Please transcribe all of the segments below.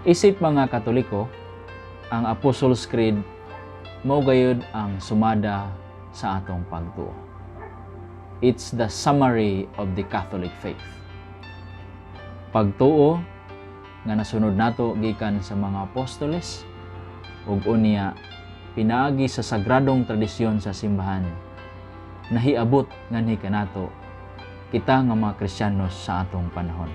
Isip mga Katoliko, ang Apostles' Creed mao gayud ang sumada sa atong pagtuo. It's the summary of the Catholic faith. Pagtuo nga nasunod nato gikan sa mga apostoles ug unya pinaagi sa sagradong tradisyon sa simbahan, nahiabot nganhi kanato kita nga mga Kristiyanos sa atong panahon.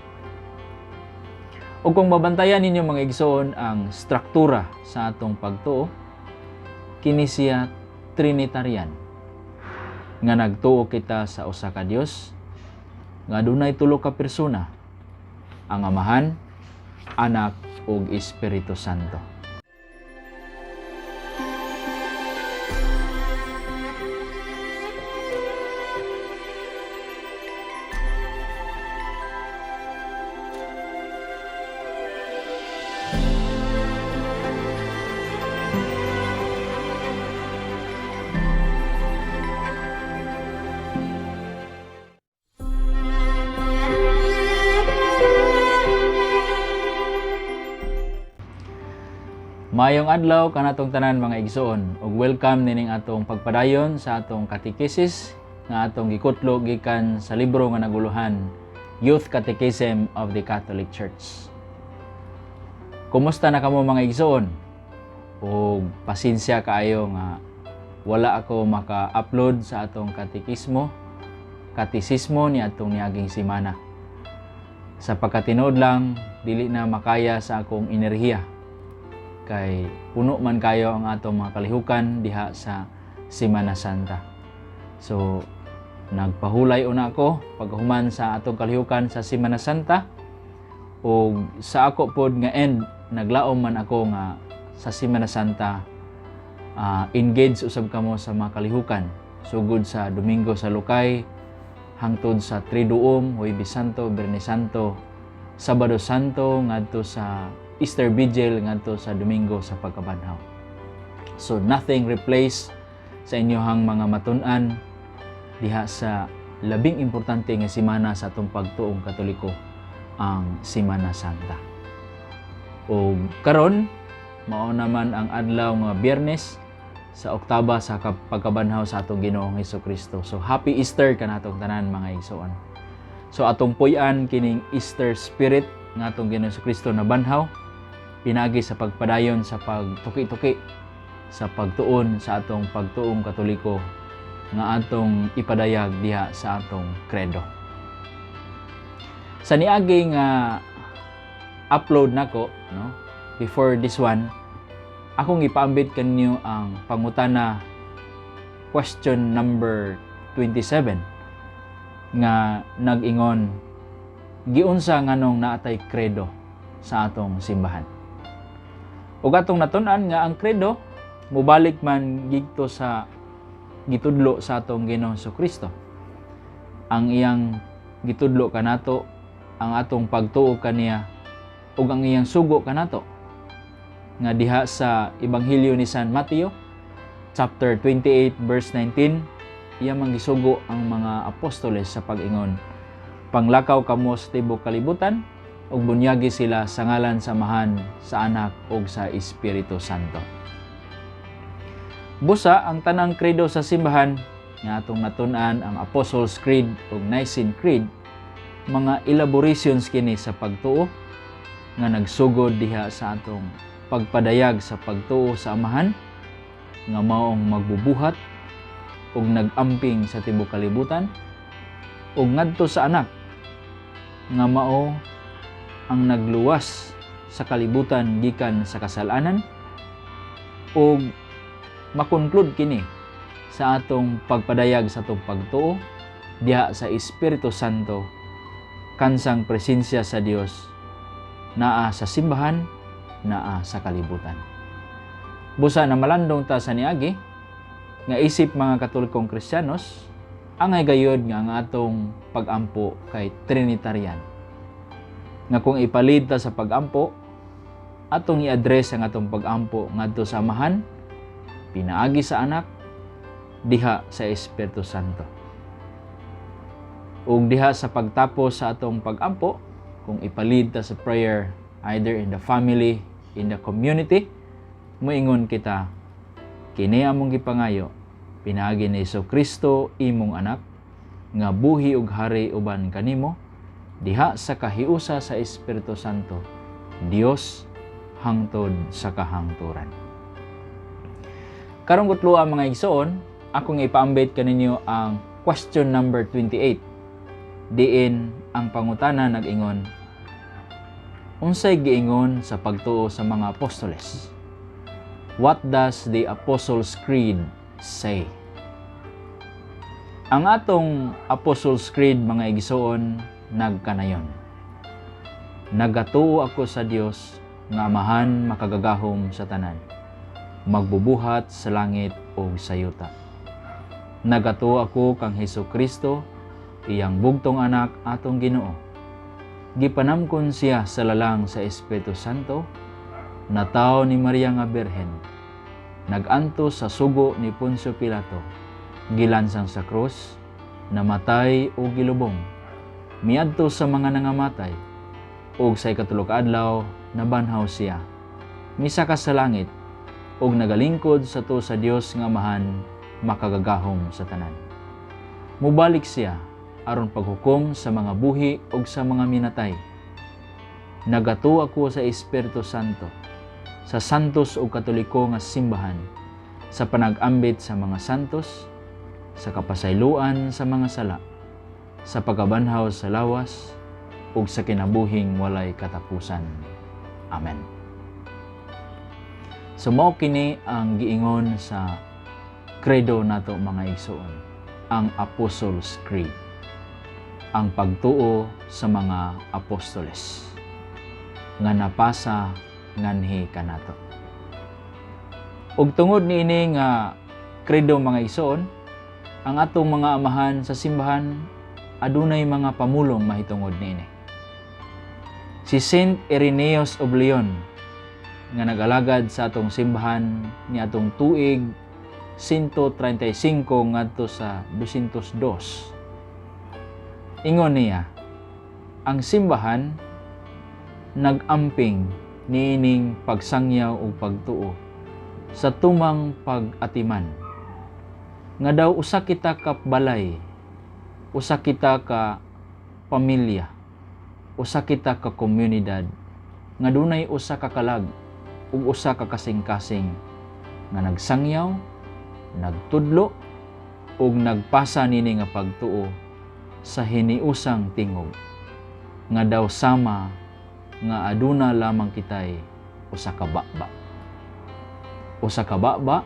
Ug kung mabantayan ninyo, mga igsoon, ang struktura sa atong pagtuo, kini siya Trinitarian, nga nagtuo kita sa usa ka Dios nga adunay tulo ka persona, ang Amahan, Anak ug Espiritu Santo. Maayong adlaw kanatong tanan, mga igsoon, ug welcome nining atong pagpadayon sa atong katekesis nga atong gikutlo gikan sa libro nga naguluhan Youth Catechism of the Catholic Church. Kumusta na kamo, mga igsoon? Ug pasensya kaayo nga wala ako maka-upload sa atong katekismo ni atong niaging semana. Sa pagkatinuod lang, dili na makaya sa akong enerhiya kay puno man kayo ang atong mga kalihukan diha sa Semana Santa. So nagpahulay una ako paghuman sa atong kalihukan sa Semana Santa, ug sa ako pod nga end, naglaom man ako nga sa Semana Santa engage usab kamo sa mga kalihukan sugod sa Domingo sa Lukay hangtod sa Triduum, Huwebes Santo, Biyernes Santo, Sabado Santo, ngadto sa Easter Vigil, ngadto sa Domingo sa Pagkabanhaw. So nothing replace sa inyohang mga matun-an diha sa labing importante nga semana sa atong pagtuong Katoliko, ang Semana Santa. O karon mao naman ang adlaw nga Biyernes sa Oktaba sa Pagkabanhaw sa atong Ginoong Kristo. So happy Easter kanatong tanan, mga igsoon. So atong puy-an kining Easter spirit nga atong Ginoong Kristo nabanhaw pinagi sa pagpadayon sa pagtuki-tuki sa pagtuon sa atong pagtuong Katoliko nga atong ipadayag diha sa atong credo. Sa niagi nga upload nako, no, before this one, akong ipaambit kanyo ang pangutana question number 27 nga nag-ingon, giunsa nganong naatay credo sa atong simbahan? Ug atong natun-an nga ang credo mubalik man gigto sa gitudlo sa atong Ginoong Kristo. Ang iyang gitudlo kanato, ang atong pagtuo kaniya ug ang iyang sugo kanato nga diha sa Ebanghelyo ni San Mateo chapter 28 verse 19, iya man gisugo ang mga apostoles sa pag-ingon, "Panglakaw kamo sa tibuok kalibutan ug bunyagi sila sa ngalan sa Amahan, sa Anak ug sa Espiritu Santo." Busa ang tanang credo sa simbahan nga atong natun-an, ang Apostles' Creed ug Nicene Creed, mga elaborations kini sa pagtuo nga nagsugod diha sa atong pagpadayag sa pagtuo sa Amahan nga maong magbubuhat ug nag-amping sa tibuok kalibutan, ug ngadto sa Anak nga mao ang nagluwas sa kalibutan gikan sa kasalanan, ug makonclude kini sa atong pagpadayag sa atong pagtuo diha sa Espiritu Santo, kansang presensya sa Dios naa sa simbahan, naa sa kalibutan. Busa na malandong ta sa niagi nga isip mga Katolikong Kristiyanos, angay gayod nga ang atong pagampo kay Trinitarian, nga kung ipalid ta sa pagampo, atong i-address ang atong pagampo ngadto sa Amahan pinaagi sa Anak diha sa Espiritu Santo. Ug diha sa pagtapos sa atong pagampo, kung ipalid ta sa prayer, either in the family, in the community. Moingon kita, kini among gipangayo pinaagi ni Hesus Kristo, imong anak, nga buhi ug hari uban kanimo diha sa kahiusa sa Espiritu Santo, Dios, hangtod sa kahangturan. Karong kutloa, mga igsoon, akong ipaambit kaninyo ang question number 28, diin ang pangutana nag-ingon, "Unsay giingon sa pagtuo sa mga apostoles?" What does the Apostles' Creed say? Ang atong Apostles' Creed, mga igsoon, nagkanayon: "Nagatuo ako sa Dios nga Amahan makagagahom sa tanan, magbubuhat sa langit ug sa yuta. Nagatuo ako kang Hesus Kristo, iyang bugtong anak, atong Ginoo. Gipanamkon siya sa lalang sa Espiritu Santo, natawo ni Maria nga Birhen, nag-antos sa sugo ni Poncio Pilato, gilansang sa krus, namatay ug gilubong, miadto sa mga nangamatay, ug sa ikatulo ka adlaw nabanhaw siya. Misaka sa langit ug nagalingkod sa tuo sa Dios nga Amahan makagagahom sa tanan. Mubalik siya aron paghukom sa mga buhi ug sa mga minatay. Nagatuo ako sa Espiritu Santo, sa santos ug katoliko nga simbahan, sa panag-ambit sa mga santos, sa kapasayloan sa mga sala, sa pagkabanhaw sa lawas, ug sa kinabuhing walay katapusan. Amen." So mao kini ang giingon sa credo nato, mga igsoon, ang Apostles' Creed, ang pagtuo sa mga apostoles nga napasa nganhi kanato. Ug tungod niini nga credo, mga igsoon, ang atong mga amahan sa simbahan adunay mga pamulong mahitungod niini. Si Saint Irenaeus of Lyon, nga nag-alagad sa atong simbahan ni atong tuig 135 ngadto sa 202. Ingon niya, ang simbahan nag-amping niining pagsangyaw ug pagtuo sa tumang pag-atiman nga daw usa kita ka balay, usa kita ka pamilya, usa kita ka komunidad nga dunay usa ka kalag ug usa ka kasing-kasing nga nagsangyaw, nagtudlo ug nagpasa nini nga pagtuo sa hiniusang tingog nga daw sama nga aduna lamang kitay usa ka baba. Usa ka baba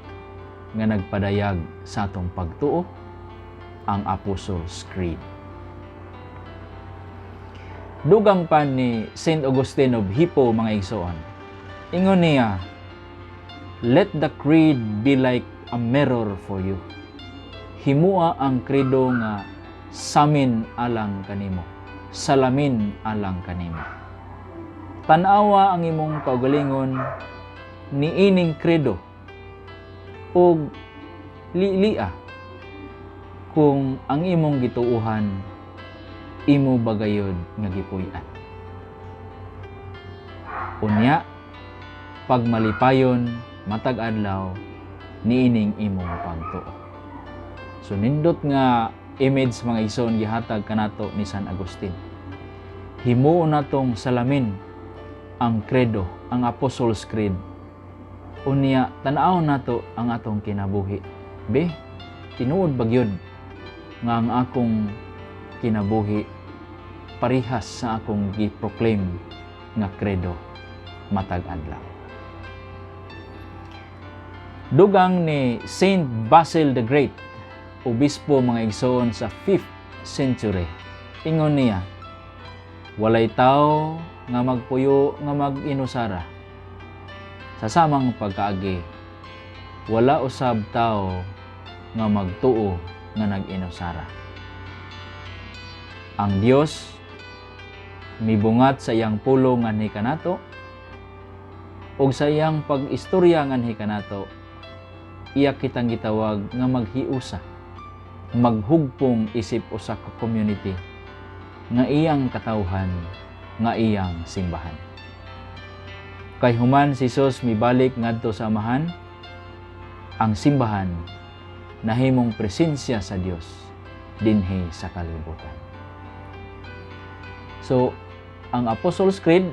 nga nagpadayag sa atong pagtuo, ang Apostles' Creed. Dugang pa ni Saint Augustine of Hippo, mga igsoon. Ingon niya, "Let the creed be like a mirror for you." Himua ang credo nga samin alang kanimo, salamin alang kanimo. Tan-awa ang imong kaugalingon niining credo ug lilia kung ang imong gituuhan imo bagayod nga gipuy-an. Unya, pagmalipayon matag adlaw niining imong pagtuo. So nindot nga image, mga igsoon, gihatag kanato ni San Agustin. Himuon natong salamin ang credo, ang Apostles' Creed. Unya, tan-aw nato ang atong kinabuhi. Be, tinuod ba gyud nga ang akong kinabuhi parihas sa akong gi-proclaim nga credo matag adlaw? Dugang ni Saint Basil the Great, obispo, mga igsoon, sa 5th century. Ingon niya, "Walay tao nga magpuyo nga mag-inusara. Sa samang pagkaagi, wala usab tao nga magtuo nga nag-inusara. Ang Dios mibungat sa iyang pulong nganhi kanato ug sa iyang pag-istorya nganhi kanato, iya kitang gitawag nga maghiusa, maghugpong isip usa ka community nga iyang katawhan, nga iyang simbahan." Kay human si Jesus mibalik ngadto sa Amahan, ang simbahan nahimong presensya sa Dios dinhi sa kalibutan. So, ang Apostles' Creed,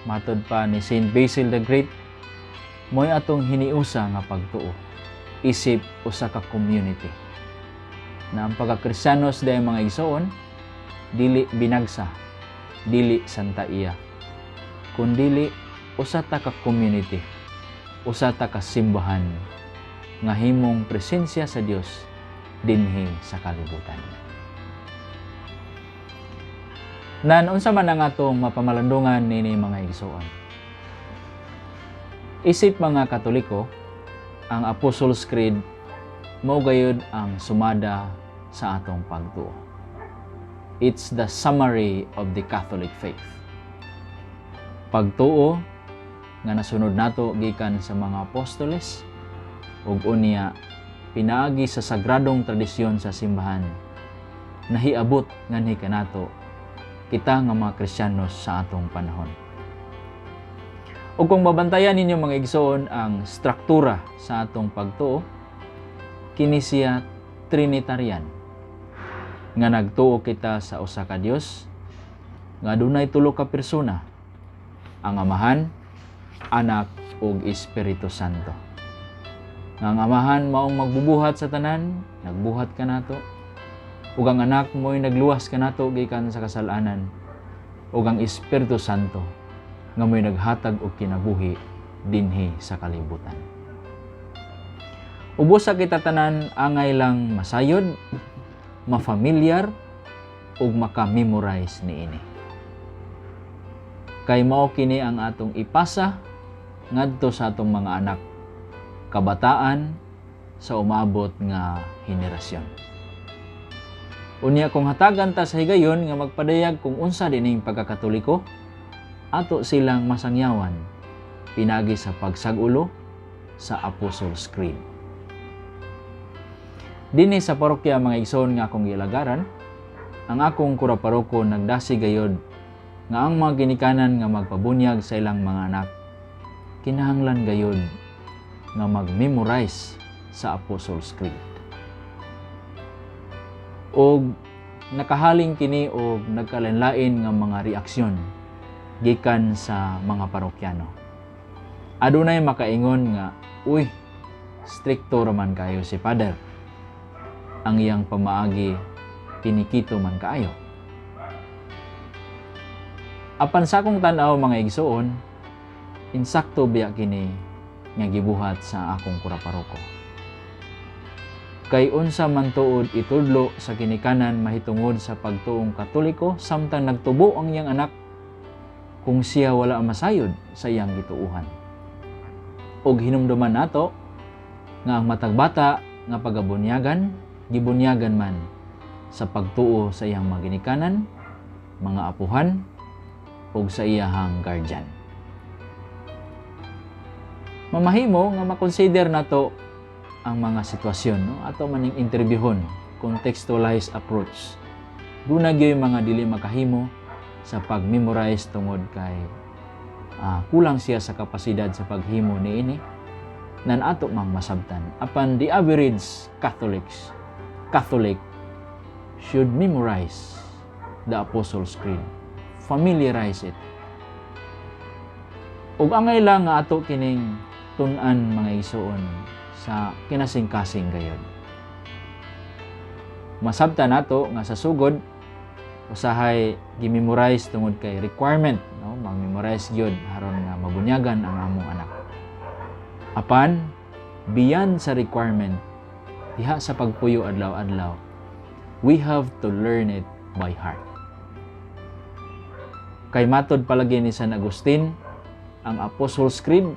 matod pa ni Saint Basil the Great, mo'y atong hiniusa nga pagtuo isip usa ka community. Na ang pagkakristiyanos diay, mga igsoon, dili binagsa, dili santa iya, kundili usa ta ka community, usa ta ka simbahan nga himong presensya sa Dios dinhi sa kalibutan. Nan unsa man ang atong mapamalandungan nini, mga igsoon? Isip mga Katoliko, ang Apostles' Creed mao gayud ang sumada sa atong pagtuo. It's the summary of the Catholic faith. Pagtuo nga nasunod nato gikan sa mga apostoles ug unya pinaagi sa sagradong tradisyon sa simbahan, nahiabot nganhi kanato kita nga mga Kristiyanos sa atong panahon. Ug kung mabantayan ninyo, mga igsoon, ang struktura sa atong pagtuo, kini siya Trinitarian, nga nagtuo kita sa usa ka Dios nga adunay tulo ka persona, ang Amahan, Anak ug Espiritu Santo. Nga ang Amahan maong magbubuhat sa tanan, nagbuhat kanato, ug ang Anak mo'y nagluwas kanato gikan sa kasalanan, ug ang Espiritu Santo nga mo'y naghatag og kinabuhi dinhi sa kalibutan. Ubos sa kita tanan angay lang masayod, mafamilyar ug maka-memorize niini. Kay mao kini ang atong ipasa ngadto sa atong mga anak, kabataan sa umabot nga henerasyon. Unya kung hatagan ta sa higayon nga magpadayag kung unsa dining pagkakatoliko, ato silang masangyawan pinagi sa pagsag-ulo sa Apostles' Creed. Dinhi sa parokya, mga igsoon, nga akong gialagaran, ang akong kura paroko nagdasi gayod nga ang mga ginikanan nga magpabunyag sa ilang mga anak kinahanglan gayod nga mag-memorize sa Apostles' Creed. Og nakahaling kini og nagkalain-lain nga mga reaksyon gikan sa mga parokyano. Adunay makaingon nga, "Uy, strikto raman kayo si Father. Ang iyang pamaagi pinikito man kaayo." Apan sa akong tan-aw, mga igsoon, insakto biya kini nga gibuhat sa akong kura paroko. Kay unsa man tuod itudlo sa ginikanan mahitungod sa pagtuong Katoliko samtang nagtubo ang iyang anak kung siya wala masayod sa iyang gituuhan? Og hinumduman nato nga ang matag bata nga pagabunyagan, gibunyagan man sa pagtuo sa iyang mga ginikanan, mga apuhan, ug sa iyahang guardian. Mamahimo nga makonsider nato ang mga sitwasyon, no? Ato maning interviewhon, contextualized approach. Duna gyud mga dili makahimo sa pag-memorize tungod kay kulang siya sa kapasidad sa paghimo niini, nan ato mang masabtan. Apan the average Catholic should memorize the Apostles' Creed. Familiarize it. Ug angay lang nga ato kining tun-an, mga igsoon, sa kinasingkasing gayod. Masabta nato nga sa sugod usahay gimemorize tungod kay requirement, no, mag-memorize gyud aron nga mabunyagan ang among anak. Apan beyond sa requirement, diha sa pagpuyo adlaw-adlaw, we have to learn it by heart. Kay matod palagi ni San Agustin, ang Apostles' Creed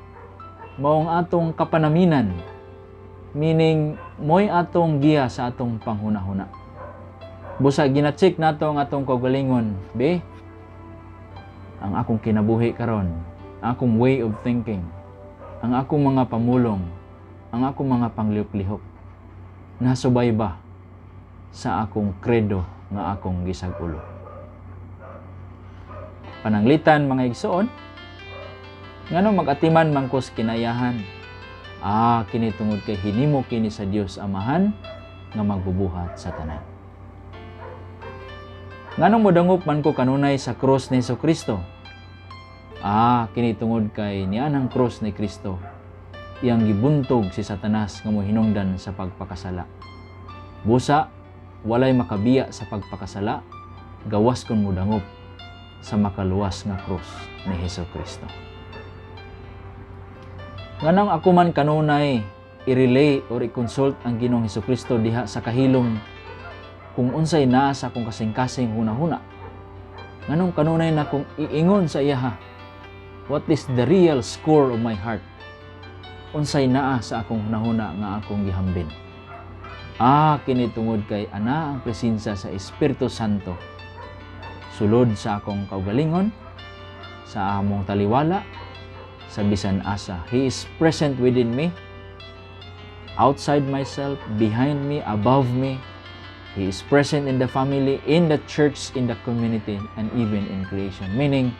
mao ang atong kapanaminan, meaning mo'y atong giya sa atong panghunahuna. Busa gina-check nato ang atong kaugalingon, be, ang akong kinabuhi karon, ang akong way of thinking, ang akong mga pamulong, ang akong mga panglihok-lihok, nasubay ba sa akong credo nga akong gisag-ulo? Pananglitan, mga igsoon, Ngano mag-atiman man ko sa kinaiyahan? Ah, kini tungod kay hinimo kini sa Dios Amahan nga magbubuhat sa tanan. Nganong modangop man ko kanunay sa krus ni Hesus Kristo? Ah, kini tungod kay nianang krus ni Kristo, iyang gibuntog si Satanas nga mohinungdan sa pagpakasala. Busa, walay makabiya sa pagpakasala, gawas kon modangop sa makaluwas nga krus ni Hesus Kristo. Nganong ako man kanunay i-relay or i-consult ang Ginoong Hesus Kristo diha sa kahilom kung unsay naa sa akong kasing-kasing hunahuna? Nganong kanunay na kong iingon sa iyaha, what is the real score of my heart? Unsay naa sa akong hunahuna nga akong gihambin? Ah, kini tungod kay ana ang presensya sa Espiritu Santo sulod sa akong kaugalingon, sa among taliwala, sa bisan asa. He is present within me, outside myself, behind me, above me. He is present in the family, in the church, in the community, and even in creation. Meaning,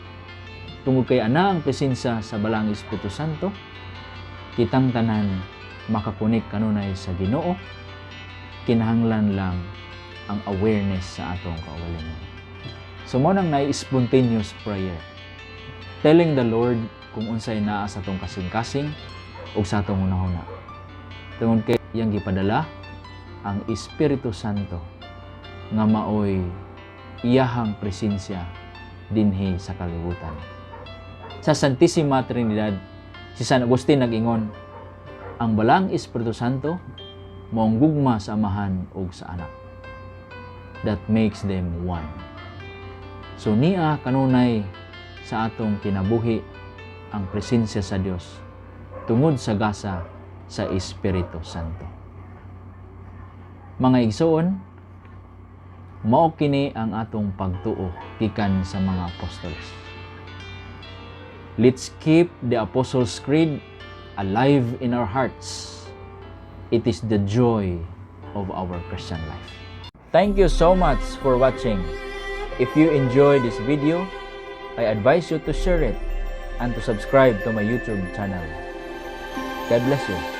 tungod kay ana ang presensya sa Balaang Espiritu Santo, kitang tanan maka-connect kanunay sa Ginoo, kinahanglan lang ang awareness sa atong kaugalingon. So mao nang naay spontaneous prayer. Telling the Lord kung unsay naa sa atong kasing-kasing ug sa atong hunahuna. Tungod kay iyang gipadala ang Espiritu Santo nga maoy iyahang presensya dinhi sa kalibutan. Sa Santissima Trinidad, si San Agustin nag-ingon, ang Balaang Espiritu Santo maong gugma sa Amahan ug sa Anak. That makes them one. So niya kanunay sa atong kinabuhi ang presensya sa Dios tungod sa gasa sa Espiritu Santo. Mga igsoon, mao kini ang atong pagtuo gikan sa mga apostoles. Let's keep the Apostles' Creed alive in our hearts. It is the joy of our Christian life. Thank you so much for watching. If you enjoyed this video, I advise you to share it and to subscribe to my YouTube channel. God bless you.